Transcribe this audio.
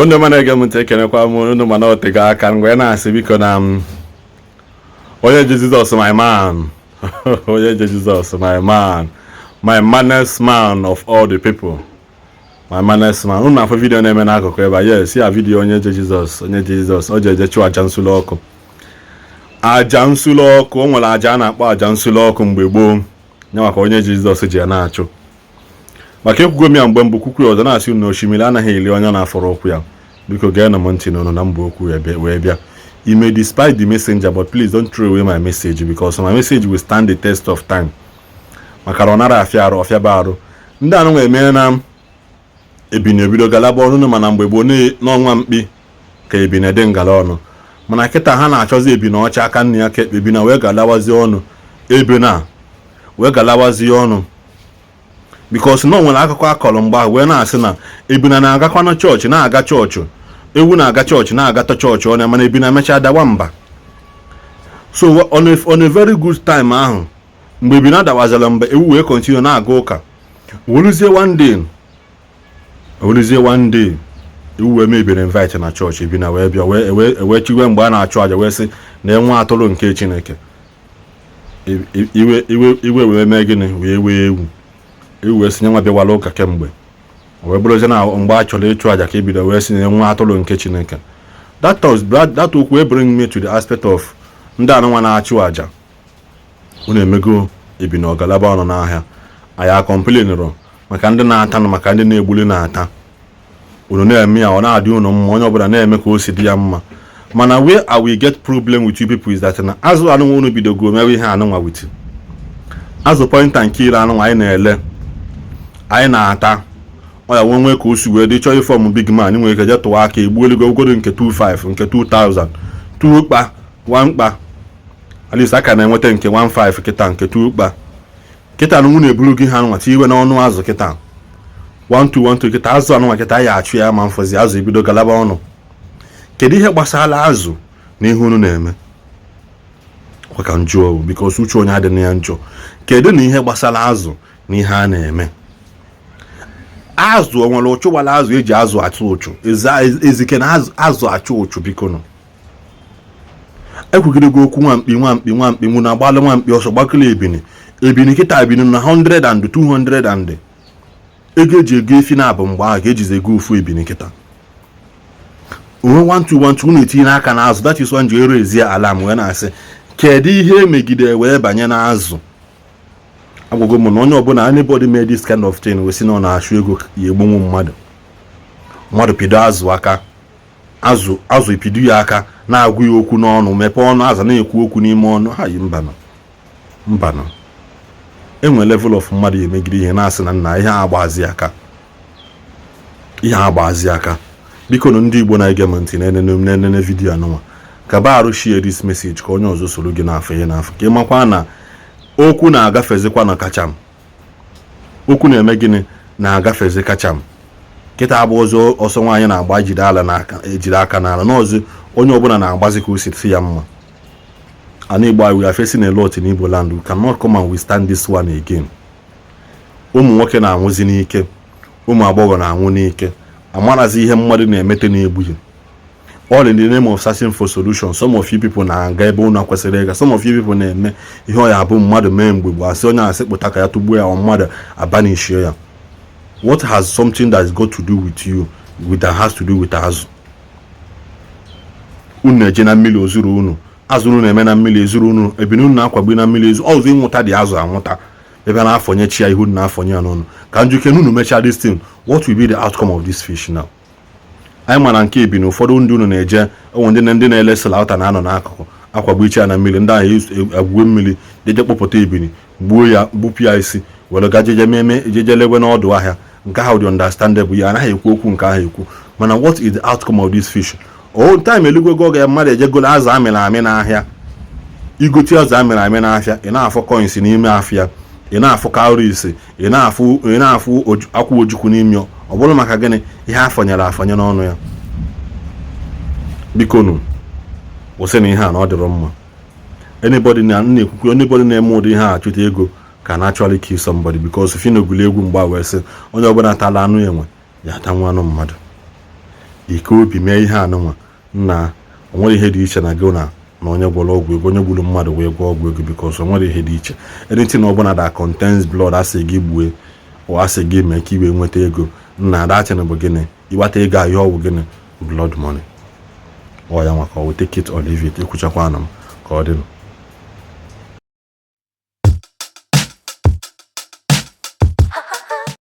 Igbo ndị ọma na-ege m ntị, ekenekwa m unu. Mana otego aka mgbe na-asị, biko, na m onye ji Jizọs, my man, onye ji Jizọs, my man, my manest man of all the people, my manest man. Unu na-afụ video na-eme n'akụkụ ebe a. Yes, ya video onye ji Jizọs, onye ji Jizọs, o ji eje chụọ aja nsule ọkụ, aja nsule ọkụ. O nwere aja a na-akpọ aja nsule ọkụ mgbe gboo, ya maka onye ji Jizọs ji ya na-achụ. Maka ekwugo m ya mgbe mbụ, kwukwu ya ọzọ, na-asị unu na osimiri anaghị eli onye na-afọrọ ụkwụ ya. Biko geenụ m ntị n'ụnụ na mba okwu ya wee bịa. You may despise the messenger, but please don't throw away my message, because my message will stand the test of time. Maka na ọ nara afịa arụ, ọfịaba arụ. Ndị anụ nwe emee na ebini ebido galaba ọnụ. Mana mgbe gboo, n'ọnwa mkpi ka ebine dị ngala ọnụ, mana kịta ha na-achọzi ebine ọcha aka nne ya ka ekpe. Ebina wee galawazie ọnụ, ebina wee galawazie ọnụ, because na o nwere akụkọ akọrọ mgbe ahụ wee na-asị na ebina na-agakwa na chọọchị, na-aga chọọchị, ewu na-aga chọọchị, na-agata chọọchị ọnụ, mana ebina mechaa dawa mba. So on a very good time ahụ, mgbe ebina dawazara mba, ewu wee continue na-aga ụka. Weluzie one day, weluzie one day, ewu wee mebiri invite na chọọchị. Ebina wee bịa, wee wee chiwe mgbe a na-achụ aja, wee sị na enwe atụrụ nke Chineke. Iwe iwe iwe wee mee gịnị? Wee wee ewu. Ewu wee sị nye nwa bịawala ụka kemgbe, wee bụrụzie na mgbe a chọrọ ịchụ aja ka ebido wee sị na nwa atụrụ nke Chineke. That was that okwu wee bring me to the aspect of ndị anụnwa na-achụ aja. Unu emego ebina ọgalaba ọnụ n'ahịa. Anyị acomplainụrụ maka ndị na-ata na maka ndị na-egbuli na-ata. Unu na-eme ya, ọ na-adị unu mma. Onye ọbụla na-eme ka o si dị ya mma. Mana where I will get problem with you people is that na azụ anụnwa unu bidogo mewe ihe anụnwa with azụ point and kill anụnwa anyị na-ele, anyị na-ata. Ọ ya nwee ka o si wee dị chọọ ịform big man, nwere ike je tụwa aka egbuo ego ogoro nke 25, nke 2000, 2 kpa, 1 mkpa. At least a ka na-enweta nke 15 kịta, nke 2 mkpa kịta. Na nwunye eburu gị ha nwa tinye iwe n'ọnụ azụ kịta 1212 kịta. Azụ anụnwa kịta ya achụ ya ma mfọzi azụ ebido galaba ọnụ. Kedu ihe gbasara azụ na ihe unu na-eme? Kwa ka njụọ, because uche onye adịghị ya njọ. Kedu na ihe gbasara azụ na ihe a na-eme? Azụ o nwere ụchụ gbara azụ eji azụ achụ ụchụ ezike na azụ achụ ụchụ? Biko nụ, ekwugidego okwu nwamkpi, nwamkpi, nwamkpi. Nwụ na agbalị nwamkpi ọsọ gbakọrọ ebini. Ebini kịta, ebini na 100 and 200 and ego eji ego efi na-abụ mgbe ahụ ka ejizi ego ofu ebini kịta onwe 1212. Unu etinye n'aka na azụ. That is one ji ero ezi alarm wee na-asị, kedu ihe emegide wee banye n'azụ? Agwago m na onye ọbụla, anybody made this kind of thing wee sị na ọ na-achụ ego ya, egbunwu mmadụ. Mmadụ pido azụ aka, azụ, azụ epido ya aka, na-agụ ya okwu n'ọnụ, mepee ọnụ, azụ na-ekwu okwu n'ime ọnụ ha yi. Mbanụ, mbanụ, enwe level of mmadụ ya emegide ihe na-asị na nna ihe agbazi aka, ihe agbazi aka. Biko nụ, ndị Igbo na-ege m ntị, na-enene na-enene video anụnwa, kaba arụ share this message ka onye ọzọ soro gị n'afọ ihe n'afọ, ka ị makwa na okwu na-agafezikwa na kacham. Okwu na-eme gịnị? Na-agafezi kacham kịta. Abụ ọzọ ọsọ nwaanyị na-agba jide ala n'aka, ejide aka n'ala n'ọzọ. Onye ọbụla na-agbazi ka o si si ya mma. Ana Igbo, we are facing a lot in Igbo land. We cannot come and withstand this one again. Ụmụ nwoke na-anwụzi n'ike, ụmụ agbọghọ na-anwụ n'ike. Amarazi ihe mmadụ na-emete na-egbu ya, all in the name of searching for solution. Some of you people na-aga ebe ụnụ kwesịrị ịga. Some of you people na-eme ihe ọ ya abụ mmadụ mee mgbe gboo, asị onye asị kpụta ka ya tụgbuo ya, ọ mmadụ abanishie ya. What has something that has got to do with you with that has to do with azụ? Unu na-eje na mmiri ozuru unu, azụ unu na-eme na mmiri ezuru unu, ebini unu na-akwagbu na mmiri ezu ọzọ. Ịnwụta dị azụ anwụta ebe na-afọnye chi ya ihu na-afọnye ya n'ọnụ. Ka njuke unu mechaa this thing, what will be the outcome of this fish now? Anyị ma na nke ebi na ụfọdụ ndị unu na-eje onwe ndị na-ele slaughter na-anọ n'akụkụ akwagbu iche ya na mmiri. Ndị ahụ agwuwe mmiri, jeje kpọpụta ebini, gbuo ya, gbupụ ya isi, were ga jeje meme, jeje lewe n'ọdụ ahịa. Nke ahụ dị understandable, ya anaghị ekwu okwu nke ahụ ekwu. Mana what is the outcome of this fish? O time elugo oge mmadụ ejegolo azụ amịrị amị n'ahịa. Igote azụ amịrị amị n'ahịa, ị na-afụ coins n'ime afịa, ị na-afụ cowries, ị na-afụ akwụ ojukwu n'ime. Ọ bụrụ maka gịnị? Ihe afọnyere afọnye n'ọnụ ya. Biko nụ, kwụsị na ihe a na ọ dịrọ mma. Anybody na na-ekwukwu, anybody na-eme ụdị ihe a achụta ego can actually kill somebody, because Phyno gụrụ egwu mgbe a wee sị onye ọbụla tala anụ enwe ya atanwu anụ mmadụ. Ike obi mee ihe anụnwa na o nwere ihe dị iche na gị na onye gwọrọ ọgwụ ego, onye gburu mmadụ wee gwọọ ọgwụ ego, because o nwere ihe dị iche. Anything ọbụla that contains blood, asị gị gbue o, asị gị mee ka i wee nweta ego, nna, that thing bụ gịnị? Ịgbata ego ahụ, ihe ọgwụ gịnị? Blood money. Ọ ya maka ọ, take it or leave it. Ekwuchakwana m ka ọ dịnụ.